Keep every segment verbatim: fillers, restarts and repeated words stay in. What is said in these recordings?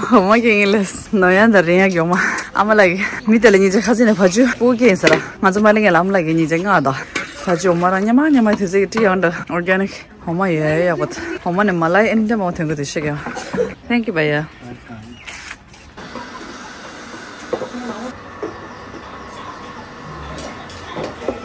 འོ་མ་ཀྱི་ཡིན་ལས་ནོར་ཡང་དང་རིན་ཡག་ཡོང་མ། ཨ་མ་ལགས་ཀྱིས་མི་དེ་ལ་ཉིན་ཆ་ཁ་སང་ནས་བ་ཕྱུགས་སྤུ་གུ་སྐྱེས་ཡིན་ཟེར། ང་ཚོ་མ་ལེ་ངས་ལ་ཨ་མ་ལགས་ཀྱིས་ཉིན་ཆ་ལྔ་དང་བ་ཕྱུགས་འོ་མ་རང་ཉི་མ་ཉི་མ་དུས་ཚོད་ཀྱི་བྲིས་ཡོང་འདྲ་ཨོར་གྷེ་ནིག་འོ་མ་ཡོད་ཡག་པོ། འོ་མ་ནས་མ་ལ་ཨེ་འདྲ་མང་པོ་ཐོན་གི་འདུག་ཤེས་ཀྱང་། Thank you བ་ཡ།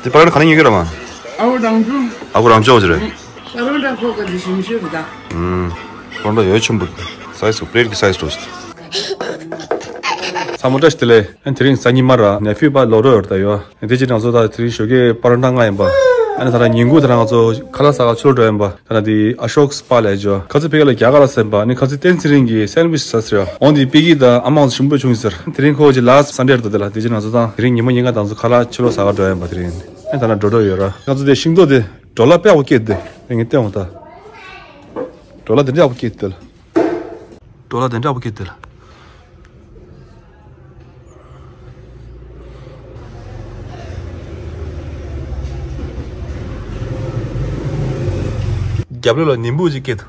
དེ་པར་ག་ནས་ཉོས་ཀྱི་ར་མ། ཨ་བོ་རང་བྱུང་། ཨ་བོ་རང་བྱུང་ཟེར། ཨ་རོ་འདྲ་ཁོག་གི་འདི་ཞིམ་ཤོས་རེད་ད། ཨུམ། ཁོ་འདྲ་ཡོད་ཆེན་པོ། སའི་ཛི་པི་ལེཊ་གི་སའི་ཛི་འགྲོ། ཚ་མོ་བཀྲ་ཤིས་བདེ་ལེགས། ཨ་དེ་རིང་གཟའ་ཉི་མ་ར་ནེ་ཕིའུ་པ་ལོག་འགྲོ་ཡོད་ད་ཡོད། དེ་ཅི་ང་ཚོ་ད་དེ་རིང་ཞོགས་ཀས་པ་རོན་ཊ་ལྔ་ཡིན་པ། ཨ་ནི་ད་ར་ཉིན་གུང་དེ་ར་ང་ཚོ་ཁ་ལག་ཟ་ག་ཕྱི་ལོགས་འགྲོ་ཡིན་པ། ད་ནི་དེ་ཨ་ཤོག་སི་པ་ལ་ཡོད་ཅོ། ཁ་ཚི་ཕ་གི་ལ་རྒྱ་གར་ལ་སེམས་པ་ནི་ཁ་ཚི་བསྟན་ཚེ་རིང་གི་སེན་ཝིཆ་ཟ་ཟེར་ཡོད། འོང་དེ་ཕ་གི་ད་ཨ་མ་ཞིམ་པོ་བྱུང་ཡིན་ཟེར། དེ་རིང་ཁོ་ཅི་ལ་སན་ཌེ་རེད་དེ་ལ་དེ་ཅི་ང་ཚོ་ད་དེ་རིང་ཉི་མ་ཉིན་གང་ང་ཚོ་ཁ་ལག་ཕྱི་ལོགས་ཟ་ག་འགྲོ་ཡིན་པ། དེ་རིང་ཨ་ད་ན་འགྲོ་འགྲོ་ཡོད་ར། ང་ཚོ་དེ་ཤིང་ཏོག་དེ་ཌོ་ལར་དཔེ་ཡག་པོ་སྐྱེས་དེ་ངས་བལྟས་འོང་ད། ཌོ་ལར་དེ་འདྲ་ཡག་པོ་སྐྱེས་དེ་ལ། ཌོ་ལར་དེ་འདྲ་ཡག་པོ་སྐྱེས་དེ་ལ། རྒྱབ་ལོགས་ལ་ནིམ་བུ་ཅིག་སྐྱེས་འདུག་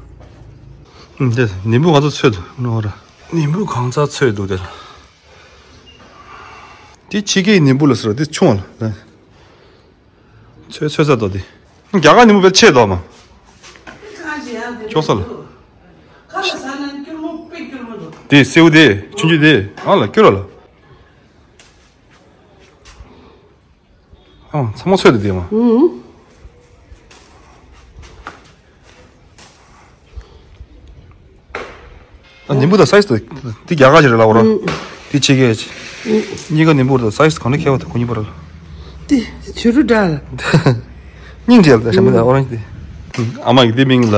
ཨུམ། དེ་ནིམ་བུ་གང་ཚ་ཚོས་འདུག་ནོ་ར། ནིམ་བུ་གང་ཚ་ཚོས་འདུག་དེ་ལ། དེ་ཕྱི་རྒྱལ་ནིམ་བུ་ལ་ཟེར་བ་དེ་ཆུང་བ་ལ། ཚོས་ཚོས་ས་དོ་དེ། རྒྱ་གར་ནི་མོ་བེད་ཆེ་དོ་མ། ཅོག་ས་ལ། དེ་སེའུ་དེ་ཆུང་ཆུང་དེ་ཨ་ལ་སྐྱུར་བ་ལ། ཨ་ཚ་མོ་ཚོས་དེ་དེ་མ། ཨ་ནིམ་བུ་དང་སའི་ཛི་དེ་རྒྱ་གར་ཞིག་རེད་ལ་འོ་ར། ཨུ། དེ་ཕྱི་རྒྱལ་ཞིག་ཨུ། གཉིས་ཀ་ནིམ་བུ་དང་སའི་ཛི་གང་ནས་ཁྱད་པར་དང་ཁོ་གཉིས་པོ་ར་ལ། དེ་བྱུ་རུ་འདྲ་ལ། སྙིང་རྗེ་ལ་ཞྭ་མོ་དང་ཨོ་རེན་ཇི་དེ། ཨ་མ་གི་དེ་མིང་ལ་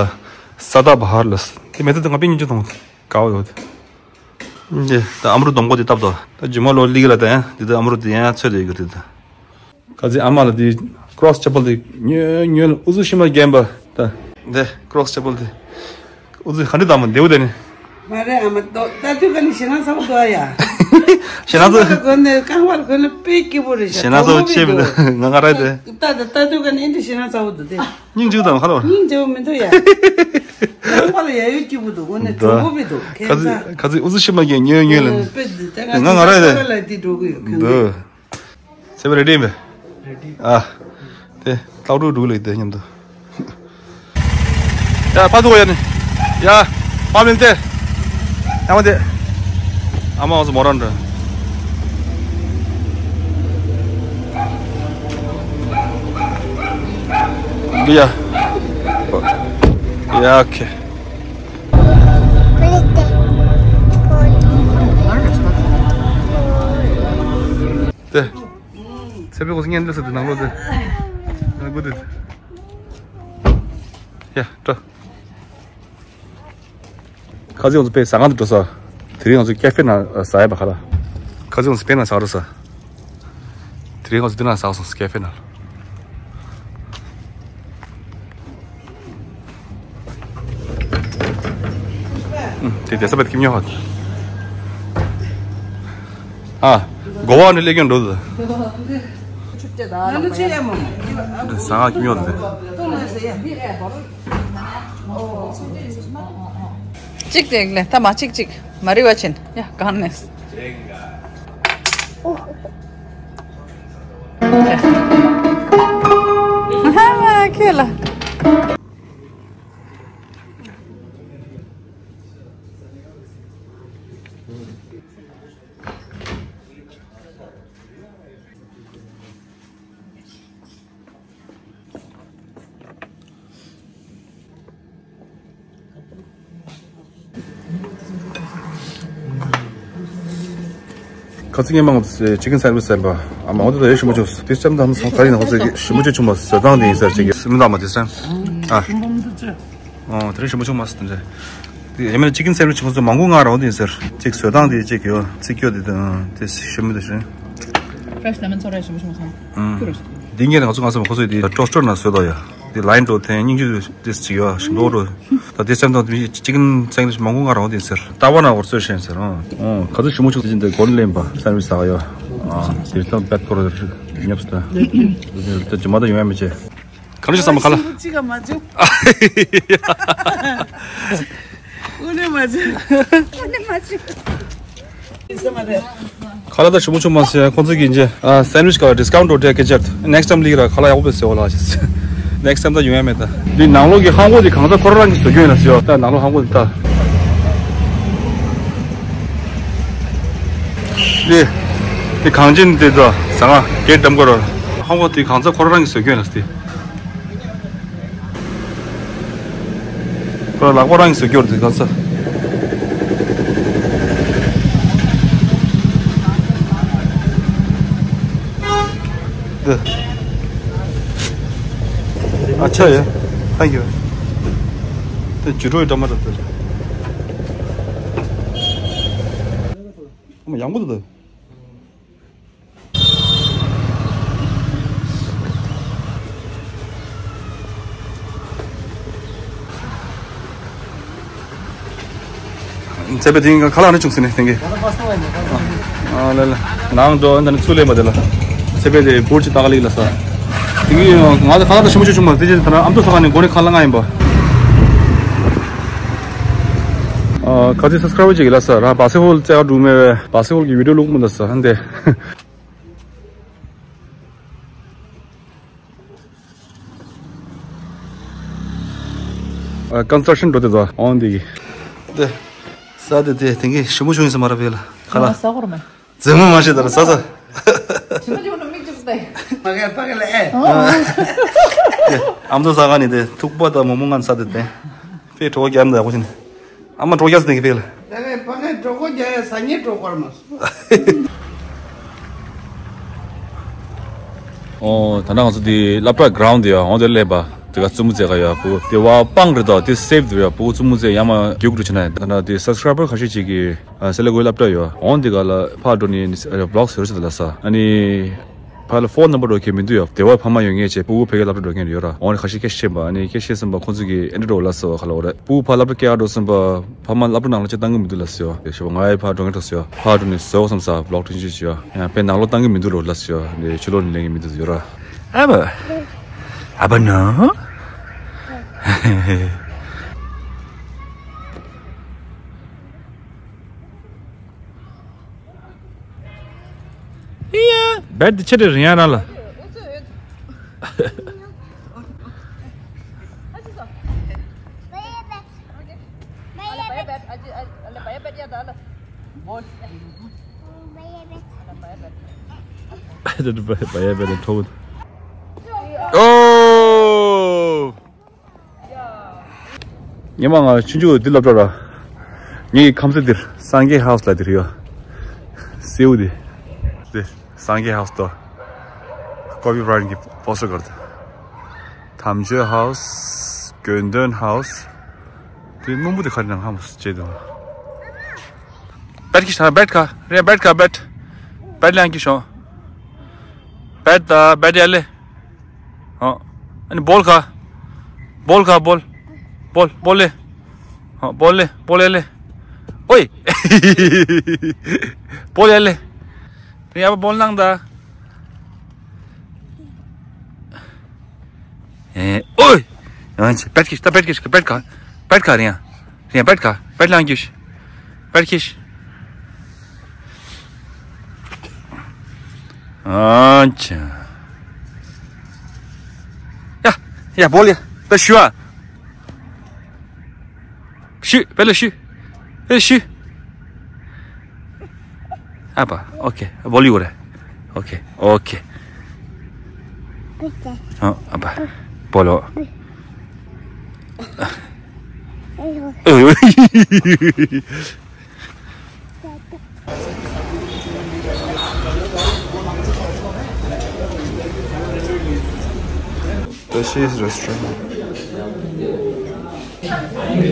ས་ད་བ་ཧར་ལ། དེ་མེ་ཏོག་དེ་ང་པའི་སྙིང་རྗེ་དང་དགའ་བ་ཡོད། དེ་ད་ཨ་མ་རུ་སྡོང་པོ་དེ་བཏབ་དོ། ད་རྒྱུ་མ་ལོ་ལི་གི་ལ་ད་ཡང་དེ་ད་ཨ་མ་རུ་དེ་ཡང་ཚོད་དེ་ཡོད་གི་དེ་ད། ཁ་ཚི་ཨ་མ་ལ་དེ་ཀྲོག་སི་ཅེ་པལ་དེ་ཉོས་ཉོས་ལ་ཨུ་ཚུགས་ཤི་མ་རྒན་པ་ད། དེ་ཀྲོག་སི་ཅེ་པལ་དེ་ཨུ་ཚུགས་ག་འདྲ་དམ་བདེ་བོ་དེ་ནི། མ་རེད་ཨ་མ་ཏོ་ད་དུས་ག་ནི་ཞེ་ན་ཚ་བོ་དོ་ཡ། ཞེ་ན་ཚ་རྐང་པ་ལ་གོན་ནས་རྐང་པ་ལ་གོན་ན་དཔེ་སྐྱིད་པོ་རེད་ཞེ་ན་ཚ་བོ་ཆེ་མི་འདུག་ང་ང་ར་དེ། ད་ད་ད་དུས་ག་ནི་ཨེ་འདྲ་ཞེ་ན་ཚ་བོ་འདུག་དེ། སྙིང་རྗེ་དམ་ཁ་ལོ། སྙིང་རྗེ་བོ་མི་འདུག་ཡ། རྐང་པ་ལ་ཡ་ཡོད་སྐྱིད་པོ་འདུག་གོན་ནས་གྲོགས་པོ་མི་འདུག་ཁ་ཚི་ཁ་ཚི་ཨུ་ཚུགས་ཤི་མ་རྒན་ཉོས་ཉོས་ལ། དཔེ་འདུག་ད་ང་ང་ང་ར་དེ། ལ་དེ་འགྲོ་གི་ཡོད་ཁོང་གི། འདུག་སེམས་པ་རེ་ཌི་ཡིན་པས། ཨ། དེ་ལྟག་འགྲོ་འགྲོ་གི་ལེགས་དེ་མཉམ་དུ། ཡ་ཕ་ཐུག་ཡ་ནི། ཡ། ཕ་མིན་ཏེ། ཡ་མ་དེ། ཨ་མ་འོང་སོང་མོ་རང་འདྲ། འདི་ཡ། ཡ་ཁེ། དེ། ཚེ་འཕེལ་ཁོ་ཚོ་བརྙན་འདི་ཟེར་དུས་ནང་ལོགས་དེ། ནང་སྒོ་དེ། ཡ་འགྲོ། ཁ་ཚིག་ང་ཚོ་དཔེ་ཟ་ཁང་དུ་འགྲོ་ས། དེ་རིང་ང་ཚོ་ཀེ་ཧྥེ་ནང་ཟ་ཡ་པ་ཁ་ལ། ཁ་ཚིག་ང་ཚོ་དཔེ་ནང་ཟ་འགྲོ་ས། དེ་རིང་ང་ཚོ་འདི་ནང་ཟ་སོང་ཀེ་ཧྥེ་ནང་། དེ་དེ་ས་བེད་ཀིམ་ཉོ་ཧ། ཨ། གོ་བ་ནས་སླེབས་ཀྱང་འགྲོ་ཟེར། ཟ་ཁང་ཀིམ་ཉོ་ཟེར། གཅིག་ཅིག་ལས་ཐ་མ་གཅིག་གཅིག་མ་རི་བ་ཆེན་ཡ་གང་ནས། ཧ་མ་ཁེ་ལ། ཁ་ཚིག་ངན་མང་ཅི་ཀན་སན་ཝིཆ་ཟེར་བ། ཨ་མ་འོ་དེ་ད་ཡོད་ཞིམ་པོ་བྱུང་། དེ་སེམས་དང་སོང་ག་རེ་ཡིན་ན་ཁོ་ཚོས་ཞིམ་པོ་བྱུང་མ་ཟ་སྟངས་དེ་ཡིན་ཟེར་ཅིག་སེམས་དང་མ་དེ་སེམས། ཨ། ཨོ་དེ་རིང་ཞིམ་པོ་བྱུང་མ་ཟ་དེ་འདྲ། དེ་ཡ་མེད་ན་ཅི་ཀན་སན་ཝིཆ་ཁོ་ཚོ་མང་པོ་མངགས་རོགས་དེ་ཡིན་ཟེར། ཅིག་བཟོ་སྟངས་དེ་ཅིག་ཡོད་ཚིག་སྐྱོ་དེ་དང་དེ་ཞིམ་པོ་དེ་བཞིན། Fresh lemon soda ཞིམ་པོ་བྱུང་མ་སོང་། ཨུམ། འདི་ངས་ང་ཚོ་ང་ཚོ་ཁོ་ཚོས་དེ་ཊོ་སི་ཊར་ནང་བཟོས་དོ་ཡ། དེ་ལའིམ་འགྲོ་ཐེངས་སྙིང་རྗེ་དེ་ཅིག་ཡོད་ཞིམ་པོ་འགྲོ། ད་དེ་སེམས་དང་དེ་ཅི་ཀན་སན་ཝིཆ་མང་པོ་མངགས་རོགས་དེ་ཡིན་ཟེར། ལྟ་བ་ན་འོར་ཚོད་ཤེས་ཟེར། ཨོ་ཁ་ཚིག་ཞིམ་པོ་བྱུང་ཟིན་དེ་གོ་ནས་ལེན་པ་སན་ཝིཆ་ཟ་ག་ཡོད། ཨ་དེ་ཚོ་བེད་ཁོ་ར་ཉབ་སྟ། དེ་ཇི་མ་ད་ཡོང་ཡ་མི་བྱེད། ག་རེ་བྱས་བསམ་པ་ག་ལ། ཞིམ་པོ་གཅིག་ག་མ་བྱུང་། ཨུ་ནེ་མ་བྱེད། ཨུ་ནེ་མ་བྱེད། ཁ་ལག་ད་ཞིམ་པོ་བྱུང་མ་སོང་། ཁོང་ཚོ་གིས་ཨ་སེན་ཝིཆ་ག་ཌིས་ཀའུན་འགྲོ་དེ་སྐད་ཆ། ནེགསི་ཊའིམ་ལིག་ར་ཁ་ལག་ཡག་པོ་བཟོས་ཡོད་ལ། ནེགསི་ཊའིམ་ད་ཡོང་ཡ་མེད་ད། འདི་ནང་ལོགས་ཀྱི་ཧང་གོ་འདི་གང་ཟག་ཁོ་རང་རང་གིས་བཟོ་རྒྱུ་ཡིན་ལ་ཟེར་ཡོད། ད་ནང་ལོགས་ཧང་གོ་འདི་ད། འདི་འདི་གངས་ཅན་འདི་ད་ཟ་ང་སྒེར་འགྲམ་ཀོ་ར། ཧང་གོ་འདི་གང་ཟག་ཁོ་རང་རང་གིས་བཟོ་རྒྱུ་ཡིན་ལ་ཟེར། ཁོ་ལག་པ་རང་གིས་བཟོ་རྒྱུ་རེད་གང་ཟག་འདི། ཨ་ཆ་ཡ། Thank you. དེ་ཇུ་ཊོ་ཡི་ཊ་མ་ཊ་དེ་རེད། ཨ་མ་ཡག་པོ་འདུག་ད། ཚེ་འཕེལ་དེང་ཁ་ལག་ནི་བྱུང་ཟིན་ནས་དེང་གི། ཨ་ལ་ལ། ནང་འགྲོ་འདི་ནི་ཚུར་ལེན་པ་དེ་ལ། ཚེ་འཕེལ་དེ་བོར་ཅི་ཏག་ལིག་ལ་ས། དེང་གི་ང་ཚོ་ཁ་ལག་ད་ཞིམ་པོ་ཅིག་བྱུང་མ་དེ་ཅི་ཐ་ན་ཨ་མདོ་ས་ག་ནས་འགོ་ནས་ཁ་ལག་ང་ཡིན་པ། ཨ་ཁ་ཚི་སབ་སི་ཀ་རའིབ་བྱེད་ཀྱི་ལ་ས་ར་བ་སི་ཧོལ་ཙེ་ཨ་འགྲོ་མེད་པའི་བ་སི་ཧོལ་གྱི་བི་ཌིའོ་ལུག་མི་འདུག་ས་ཧན་དེ། ཨ་ཀོན་སི་ཊྲག་ཤན་འགྲོ་དེ་ཚོ་འོང་དེ་གི། དེ། ས་དེ་དེ་དེང་གི་ཞིམ་པོ་བྱུང་ཡིན་ས་མ་ར་བེ་ལ་ཁ་ལག་ས་གོར་མེ། རྫུན་མ་མ་བཤད་ད་ར་ས་ས། ཞིམ་པོ་བྱུང་འགྲོ་མིག་ཅིག་ལྟ་ཡི། ཕ་གི་ཕ་གི་ལ་ཨེ། དེ་ཨ་མདོ་ས་ག་ནི་དེ་ཐུག་པ་དང་མོག་མོག་ང་ས་དེ་དེ། ཕེ་གྲོགས་རྒྱབ་འདི་ཨ་ཁོ་ཆེ་ནི། ཨ་མ་གྲོགས་རྒྱབ་ཟེར་གི་ཕེ་ལ། ད་ནི་ཕ་གི་གྲོགས་པོ་རྒྱབ་ཡ་ས་ཉིད་གྲོགས་པར་མ་སོང་། ཨོ་ད་ནང་ང་ཚོ་འདི་སློབ་གྲྭ་གྷི་རའུན་ཌི་ཡ་འོང་དེ་སླེབས་པ། དེ་ག་བཙུན་མོ་རྩེ་ག་ཡོད་ཕྲུ་གུ་དེ་བ་སྤང་རེད་དོ། དེ་སེབ་རེད་ཡོད་ཕྲུ་གུ་བཙུན་མོ་རྩེ་ཡ་མ་རྒྱུག་འགྲོ་ཆེ་ན་ད་ན་དེ་སབ་སི་ཀ་རའི་བར་ཁ་ཤས་ཅིག་གིས་སེ་ལ་ཀུའི་སློབ་གྲྭ་ཡོད་འོང་དེ་ག་ལ་ཕར་འགྲོ་ནི་བི་ལོག་ཟེར་ཟེར་ལ་ས་ཨ་ནི། ཕ་ལ་ཕོན་ནམ་བར་འགྲོ་མཁན་མི་འདུག་ཡ། དེ་བ་ཕ་མ་ཡོད་ངེས་བྱས་ཕྲུ་གུ་ཕ་གིའི་སློབ་གྲྭ་འགྲོ་མཁན་ཡོད་ར། འོང་ནི་ཁ་ཤས་སྐད་ཆ་བཤད་པ་ཨ་ནི་སྐད་ཆ་བཤད་ཟིན་པ་ཁོང་ཚོ་གིས་ཨེ་འདྲ་འགྲོ་ལ་ཟེར་བ་ཁ་ལ་འོ་རེད། ཕྲུ་གུ་ཕ་སློབ་གྲྭ་སྐྱེལ་འགྲོ་ཟིན་པ་ཕ་མ་སློབ་གྲྭ་ནང་ལ་ཅིག་བཏང་གི་མི་འདུག་ལ་ཟེར་བ། དེ་ཞེས་པ་ང་ཡི་ཕ་འགྲོ་མཁན་གྲོགས་ཟེར་བ་ཕ་འགྲོ་ནི་བཟོ་བསམ་ས་བི་ལོག་ཐུན་ཅི་ཞུ་ཡ་ཡང་ཕའི་ནང་ལོགས་བཏང་གི་མི་འདུག་རོ་ལ་ཟེར་བ་ནི་ཕྱི་ལོགས་ནས་ལེན་གི་མི་འདུག་ཡོད་ར། ཨ་བ། ཨ་བ་ནོ། ཡ། བེད་དེ་ཆེ་དྲགས་རེད་ཡ་རང་ལ། ཨོ། ཉི་མ་ང་ཆུང་ཆུང་འདི་སློབ་གྲྭ་ར། ངའི་ཁམས་ཚན་འདིར་སངས་རྒྱས་ཧའུ་སི་ལ་འདིར་ཡོད། སེའུ་འདི། འདི་སངས་རྒྱས་ཧའུ་སི་དོ། ཀོ་བི་བྷ་རན་གྱི་པོ་སི་ཊར་སྒར་དུ། དམ་ཆོས་ཧའུ་སི། དགེ་འདུན་ཧའུ་སི། དེ་སྣུམ་པོ་དེ་ག་རེ་ནང་ཧ་མོ་སུ་བྱེད་དོ། བེད་ཀྱི་ཤ་བེད་ཁ་རེ་བེད་ཁ་བེད། བེད་ལེན་གྱི་ཤོང་། བེད་ད་བེད་ཡ་ལེ། ཨ་ནི་བོལ་ཁ། བོལ་ཁ་བོལ། བོལ་བོལ་ལེ། ཨ་བོལ་ལེ་བོལ་ཡ་ལེ། ཨོའི། བོལ་ཡ་ལེ། དེ་ཡ་བོལ་ནང་ད། ཨེ་ཨོའི། ཡང་ཅི་བེད་ཀྱི་ད་བེད་ཀྱི་བེད་ཁ། བེད་ཁ་རེད་ཡ། རེད་ཡ་བེད་ཁ་བེད་ལང་ཀྱི། བེད་ཀྱི། ཨ་ཅི། ཡ་ཡ་བོལ་ཡ་ད་ཞུ་ཨ། ཞུ། བེད་ལ་ཞུ། བེད་ལ་ཞུ། ཨ་པ། ཨོ་ཁེ། བོལ་ཡོད་རེད། ཨོ་ཁེ། ཨོ་ཁེ། ཨ་པ། བོལ་ལོ། Tashi's restaurant.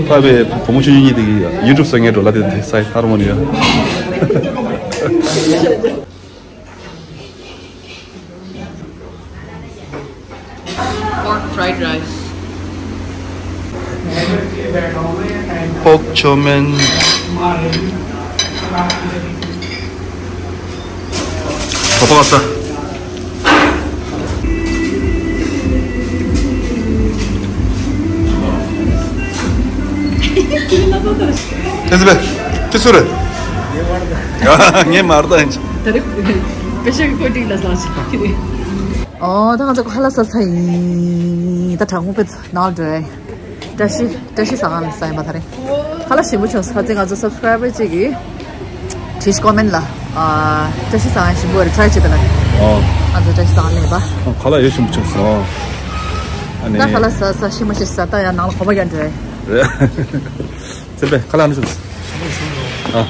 ཕ་བའི་བུ་མོ་ཆུང་ཆུང་གཉིས་དེ་གིས་ཡུ་ཊུབ་བཟོ་མཁན་འགྲོ་ལ་དེ་དེ་སའི་ཐར་མོ་ནི་ཡ། Pork fried rice. Pork chow mein. Papa, what's that? ཨེ་ཟི་བེ། ཁྱི་སུ་རེད། ངས་མར་ལྟ་ཡིན། ད་རེས་པེ་ཤག་གི་ཀོ་ཏིག་ལ་ཟ་ཞིག་ཁྱི་རེད། ཨོ་ད་ང་ཚོ་ཁ་ལག་ཟ་ས་ཡིན། ད་དྲང་མོ་དཔེ་ནང་འགྲོ། བཀྲ་ཤིས་བཀྲ་ཤིས་ཟ་ཁང་ལ་ཟ་ཡིན་པ་ད་རེད། ཁ་ལག་ཞིམ་པོ་བྱུང་སོང་། ཁ་ཚིག་ང་ཚོ་སབ་སི་ཀ་རའི་བར་གཅིག་གིས་བྲིས་ཀོ་མེན་ལ། ཨ་བཀྲ་ཤིས་ཟ་ཁང་ཞིམ་པོ་རེད། ཊ་རའི་བྱེད་དང་ལ། ཨོ། ང་ཚོ་བཀྲ་ཤིས་ཟ་ཁང་སླེབས་པ། ཁ་ལག་ཡོད་ཞིམ་པོ་བྱུང་སོང་། ཨ་ནི། ད་ཁ་ལག་ཟ་ས་ཞིམ་པོ་ཞིག་ཟ། ད་ཡང་ནང་ལ་གོམ་པ་རྒྱག་འགྲོ། རེད། ཚེ་འཕེལ་ཁ་ལག་ནི་བྱུང་སོང་། ཨ།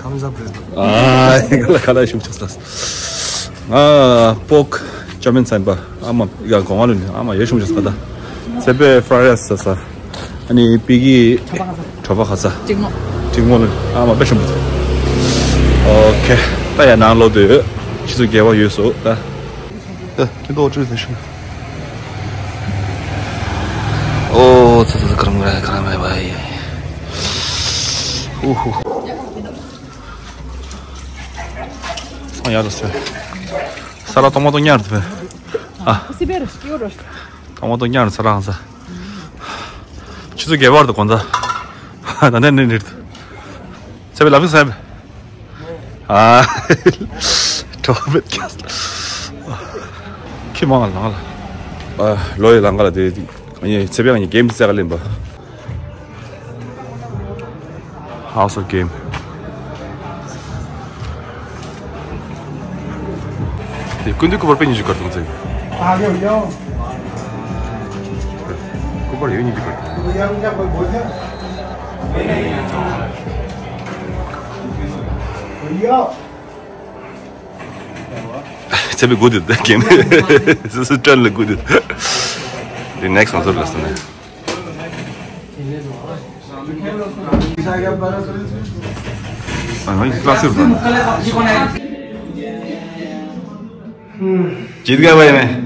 Thumbs up རེད། ཨ། ཁ་ལག་ཁ་ལག་ཞིམ་ཆགས་སོང་། ང་པོག་ཅོ་མིན་ཚན་པ་ཨ་མ་ཡ་གོང་བ་ལུན་ཨ་མ་ཡ་ཞིམ་ཆགས་སོང་། ད་ཚེ་འཕེལ་ཕ་རའི་རའི་སི་ཟ་ས། ཨ་ནི་པི་གི་གྲོ་པ་ཁ་ཟ། གྲོ་པ་ཁ་ཟ། ཏིང་མོ། ཏིང་མོ་ལུན་ཨ་མ་དཔེ་ཞིམ་པོ། ཨོ་ཁེ། ད་ཡ་ནང་ལོག་དུས་ཆུ་ཚོད་བརྒྱད་པ་ཡོལ་སོང་ད། ད་ཁྱི་དོག་ཁྲུས་ཟེར་ཤི། ཨོ་ཚ་ཚ་ཚ་ཀར་མ་ར་ཀར་མ་བའི། ཨུ་ཧུ། ཨ་ཡ་ར་སེ། ས་ར་ཏོ་མ་ཏོ་ཉར་ཐུབ། ཨ། ཏོ་མ་ཏོ་ཉར་ས་ར་ཧང་ས། ཆུ་ཚོད་བརྒྱད་པར་དུ་གོན་ད། ད་ནས་ནས་ནས། ཚེ་འཕེལ་ལབ་ཤིག་ཚེ་འཕེལ། ཨ། གྲོགས་མེད་ཀྱང་། ཁྱི་མང་ལང་ལ། ཨ། ལོ་ཡི་ལང་ག་ལ་དེ། ངས་ཚེ་འཕེལ་ངས་གེམ་རྩེ་ག་ལེན་པ། House of Game། དེ་ཀུན་འདུས་སྐུ་པར་པེ་ཉི་ཤུ་གར་དུང་ཚེ། སྐུ་པར་ཡོད་ཉི་ཤུ་གར་དུང་། ཚེ་འཕེལ་good at that game. སུ་སུ་ཊན་ལ་good at that. The next one སུ་ལ་སུ་ནས། ཨ་ང་ཡི་ཀླ་སི་རུ་ད། ཇིད་ག་བའི་མེ།